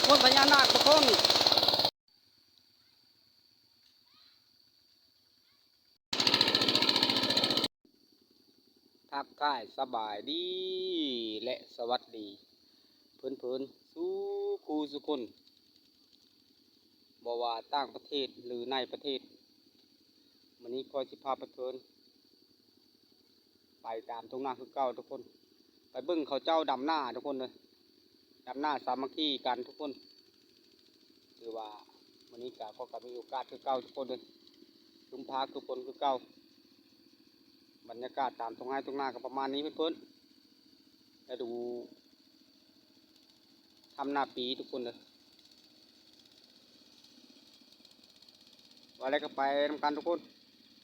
ຄົນພະຍານາກທຸກຄົນ. ທັກທາຍສະບາຍດີ ແລະ ສະຫວັດດີເພິ່ນໆ ສູ່ຄູ່ສູ່ຄົນ ບໍ່ວ່າຕ່າງປະເທດ ຫຼື ໃນປະເທດ. ມື້ນີ້ຂ້ອຍຊິພາໄປເພິ່ນ ໄປຕາມທົ່ງນາຄືເກົ່າທຸກຄົນ, ໄປເບິ່ງເຂົາເຈົ້າດຳນາທຸກຄົນເດີ, ດຳນາສາມັກຄີກັນທຸກຄົນ. ຖືວ່າມື້ນີ້ກະ ຂ້ອຍກະມີໂອກາດຄືເກົ່າທຸກຄົນເດີ, ຄຶ້ມຟ້າຄຶ້ມຝົນຄືເກົ່າ. ບັນຍາກາດຕາມທົ່ງໄຮ່ທົ່ງນາກະປະມານນີ້ເພິ່ນໆ, ລະດູທຳນາປີທຸກຄົນເດີ. ວ່າແລ້ວກະໄປນຳກັນທຸກຄົນ,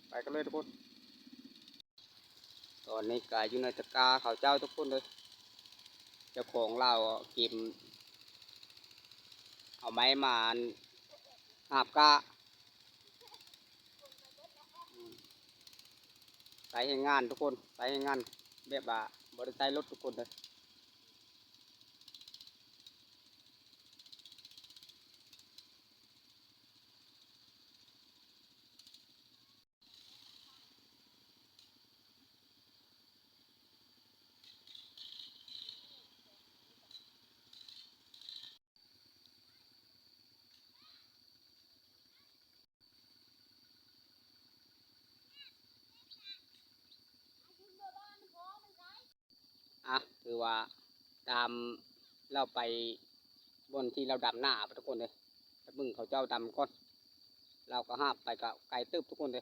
ໄປກັນເລີຍທຸກຄົນ. ຕອນນີ້ກະຢູ່ໃນຕະກາເຂົາເຈົ້າທຸກຄົນເດີ, ເຈົ້າຂອງລາວເກັບ ເອົາໄມ້ມາຫາບກ້າ. ໃຊ້ແຮງງານທຸກຄົນ, ໃຊ້ແຮງງານແບບວ່າບໍ່ໄດ້ໃຊ້ລົດທຸກຄົນເດີ. ອ່ະ ຖືວ່າຕາມລາວໄປບ່ອນທີ່ລາວດຳນາໄປທຸກຄົນເດີ, ໄປເບິ່ງເຂົາເຈົ້າດຳກ່ອນ. ລາວກະຫາບໄປກະໄກເຕີບທຸກຄົນເດີ,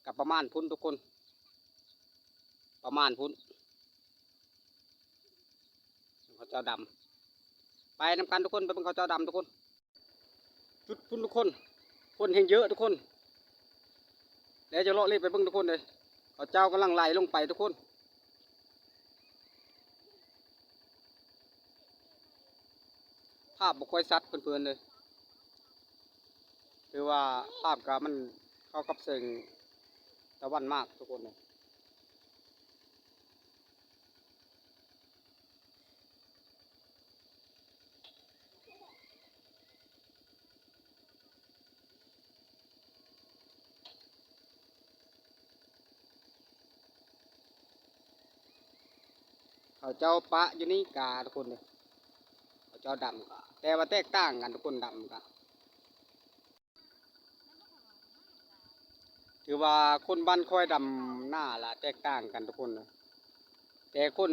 ກະປະມານພຸ້ນທຸກຄົນ, ປະມານພຸ້ນ ເຂົາເຈົ້າດຳ. ໄປນຳກັນທຸກຄົນ, ໄປເບິ່ງເຂົາເຈົ້າດຳທຸກຄົນ. ຈຸດພຸ້ນທຸກຄົນ, ຄົນແຮ່ງເຍີະທຸກຄົນ, ແລ້ວຈະເລາະເລະໄປເບິ່ງທຸກຄົນເດີ. ເຂົາເຈົ້າກຳລັງໄຫຼລົງໄປທຸກຄົນ. ພາບບໍ່ຄ່ອຍຊັດເພິ່ນໆເລີຍ, ຖືວ່າພາບກະມັນເຂົ້າກັບແສງຕາວັນມາກທຸກຄົນເລີຍ. ເຂົາເຈົ້າປະຢູ່ນີ້ກາທຸກຄົນເດີ, ເຂົາເຈົ້າດຳກາ, ແຕ່ວ່າແຕກຕ່າງກັນທຸກຄົນ, ດຳກາ. ຖືວ່າຄົນບ້ານຂ້ອຍດຳນາລະແຕກຕ່າງກັນທຸກຄົນເນາະ, ແຕ່ຄົນ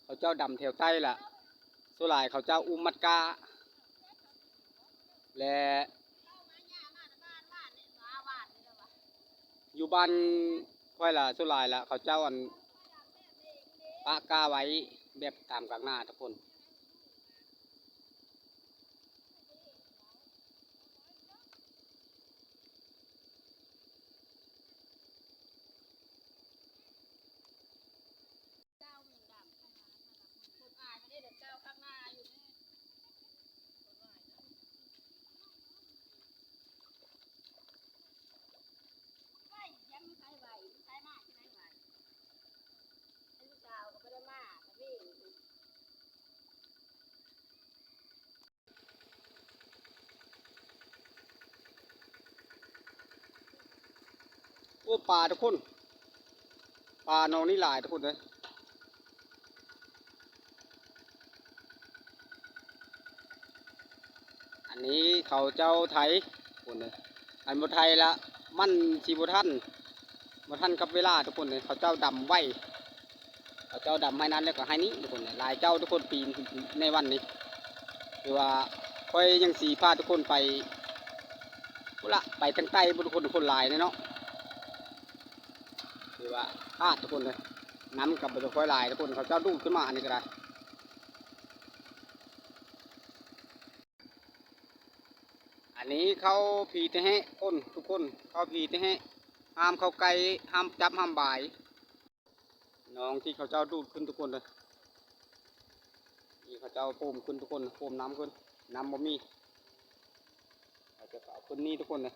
ເຂົາເຈົ້າດຳແຖວໃຕ້ລະ ສ່ວນຫຼາຍເຂົາເຈົ້າອຸ້ມມັດກ້າ ແລະ ຢູ່ບ້ານຂ້ອຍລະ ສ່ວນຫຼາຍລະເຂົາເຈົ້າ ອັນ ປະກ້າໄວ້ແບບຕາມກາງໜ້າທຸກຄົນ. ໂອ້ ປາທຸກຄົນ, ປາໜອງນີ້ຫຼາຍທຸກຄົນເອີຍ. ອັນນີ້ເຂົາເຈົ້າໄຖ ທຸກຄົນເອີຍ, ຄັນບໍ່ໄຖລະມັນຊິບໍ່ທັນ, ບໍ່ທັນກັບເວລາທຸກຄົນເອີຍ. ເຂົາເຈົ້າດຳໄວ, ເຂົາເຈົ້າດຳໄຮ່ນັ້ນແລ້ວກໍໄຮ່ນີ້ທຸກຄົນເອີຍ, ຫຼາຍເຈົ້າທຸກຄົນປີໃນວັນນີ້. ຄືວ່າຂ້ອຍຍັງຊິພາທຸກຄົນໄປພຸ້ນລະ, ໄປທາງໃຕ້ພຸ້ນທຸກຄົນ, ຄົນຫຼາຍແນ່ເນາະ. ຄືວ່າພາດທຸກຄົນເອີຍ, ນ້ຳກໍບໍ່ຄ່ອຍຫຼາຍທຸກຄົນ, ເຂົາເຈົ້າດູດຂຶ້ນມາອັນນີ້ກໍໄດ້. ອັນນີ້ເຂົ້າຜີຕະແຮະຄົນ ທຸກຄົນ, ເຂົ້າຜີຕະແຮະ, ຫ້າມເຂົ້າໃກ້, ຫ້າມຈັບ, ຫ້າມບາຍ. ໜອງທີ່ເຂົາເຈົ້າດູດຂຶ້ນທຸກຄົນເດີ, ທີ່ເຂົາເຈົ້າໂພມຂຶ້ນທຸກຄົນ, ໂພມນ້ຳຂຶ້ນ, ນ້ຳບໍ່ມີ. ເຂົາເຈົ້າກໍເອົາຂຶ້ນນີ້ທຸກຄົນເດີ,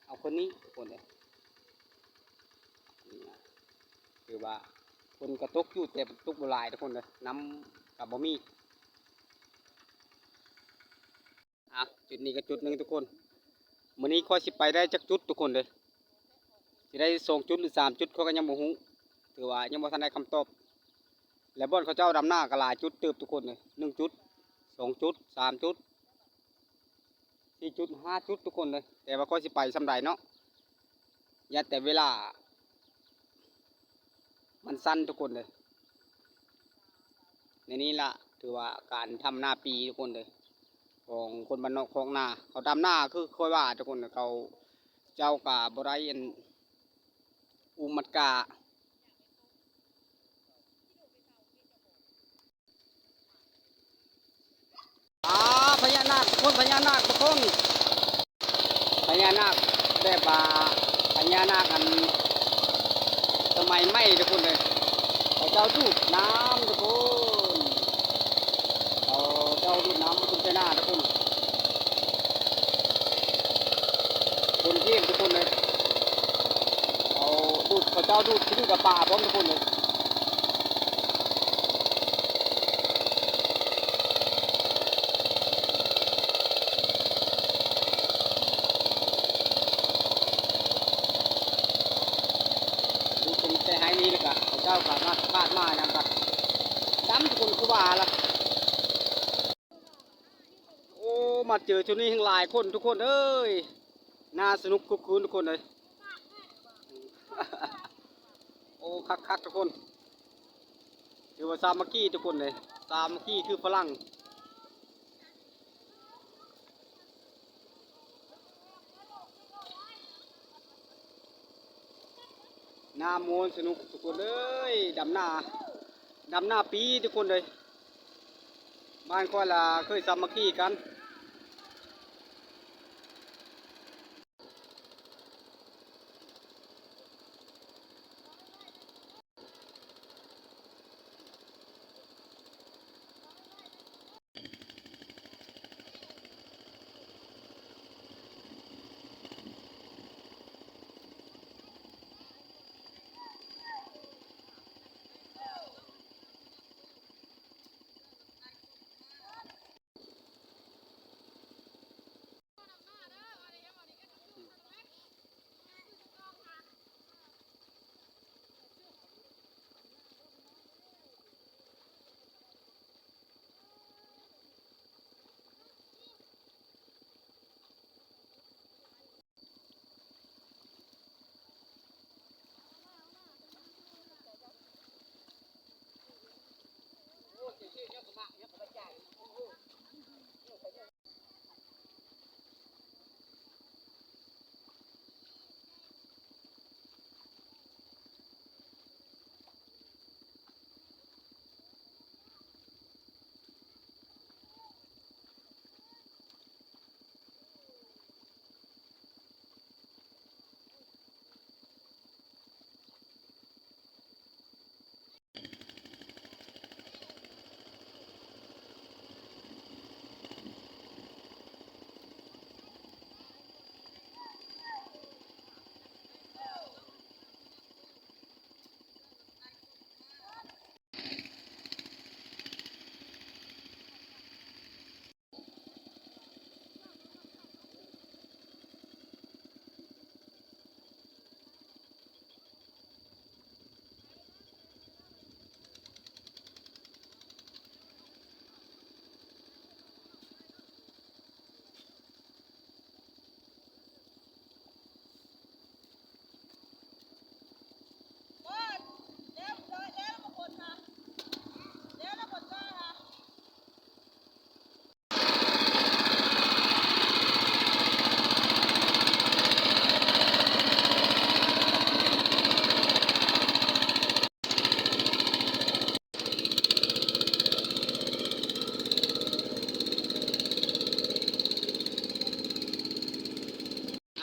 ເອົາຂຶ້ນນີ້ທຸກຄົນເດີ. ນີ້ນະ ຄືວ່າ ຝົນກໍຕົກຢູ່ ແຕ່ຕົກບໍ່ຫຼາຍທຸກຄົນເດີ ນ້ຳກໍບໍ່ມີ. ອ່ະ ຈຸດນີ້ກໍຈຸດໜຶ່ງທຸກຄົນ. ມື້ນີ້ຂ້ອຍຊິໄປໄດ້ຈັກຈຸດທຸກຄົນເດີ ຊິໄດ້ສອງຈຸດ ຫຼື ສາມຈຸດ ຂ້ອຍກໍຍັງບໍ່ຮູ້ ຖືວ່າຍັງບໍ່ທັນໄດ້ຄຳຕອບ. ແລະ ບ່ອນເຂົາເຈົ້າດຳນາກໍຫຼາຍຈຸດເຕີບທຸກຄົນເດີ ໜຶ່ງຈຸດ ສອງຈຸດ ສາມຈຸດ ສີ່ຈຸດ ຫ້າຈຸດທຸກຄົນເດີ. ແຕ່ວ່າຂ້ອຍຊິໄປສ່ຳໃດເນາະ ຢ້ານແຕ່ເວລາມັນສັ້ນທຸກຄົນເດີ. ໃນນີ້ລະ ຖືວ່າການທຳນາປີທຸກຄົນເດີ ຂອງຄົນບ້ານນອກຄອກນາ. ເຂົາດຳນາຄືຂ້ອຍວ່າທຸກຄົນ ເຂົາເຈົ້າກະບໍ່ໄດ້ອັນ ອຸມມັດກາ. ອ່າ ພະຍານາກທຸກຄົນ ພະຍານາກທຸກຄົນ ພະຍານາກແບບວ່າພະຍານາກອັນສະໄໝໃໝ່ທຸກຄົນເລີຍ. ເຂົາເຈົ້າດູດນ້ຳທຸກຄົນ ເຂົາເຈົ້າດູດນ້ຳຂຶ້ນໃສ່ໜ້າທຸກຄົນ ຄົນເທບທຸກຄົນເລີຍ. ເຂົາດູດ ເຂົາເຈົ້າດູດ ຊິດູດເອົາປາພ້ອມທຸກຄົນເລີຍ. ດູດເປັນແຕ່ໄຮນີ້ ແລ້ວກະເຂົາເຈົ້າກໍມາບາດມາຫຍັງກໍດຳທຸກຄົນ ຄືວ່າລະ. ໂອ້ ມາເຈີຈຸດນີ້ແຮ່ງຫຼາຍຄົນທຸກຄົນເອີຍ ໜ້າສະໜຸກຄຶກຄື້ນທຸກຄົນເອີຍ. ໂອ້ ຄັກໆ ທຸກຄົນ ຖືວ່າສາມັກຄີທຸກຄົນເອີຍ ສາມັກຄີຄືຝຣັ່ງ. ນ້ຳມ່ວນສະໜຸກທຸກຄົນເອີຍ ດຳນາ ດຳນາປີທຸກຄົນເອີຍ. ບ້ານຂ້ອຍລະເຄີຍສາມັກຄີກັນ.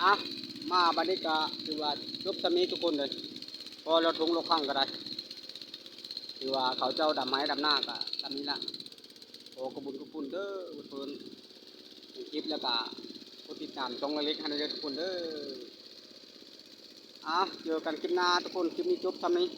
ອ່ະ ມາບັດນີ້ກະຖືວ່າຈົບສ່ຳນີ້ທຸກຄົນເດີ ພໍລອດທົ່ງລອດຂ້າງກໍໄດ້ ຖືວ່າເຂົາເຈົ້າດຳໄຮ່ດຳນາກະສ່ຳນີ້ລະ. ຂໍຂອບຄຸນຂອບຄຸນເດີເພິ່ນ ເຫັນຄລິບແລ້ວກະກົດຕິດຕາມຊ່ອງລະເລັກໃຫ້ເດີທຸກຄົນເດີ. ອ່ະ ເຈີກັນຄລິບໜ້າທຸກຄົນ ຄລິບນີ້ຈົບສ່ຳນີ້.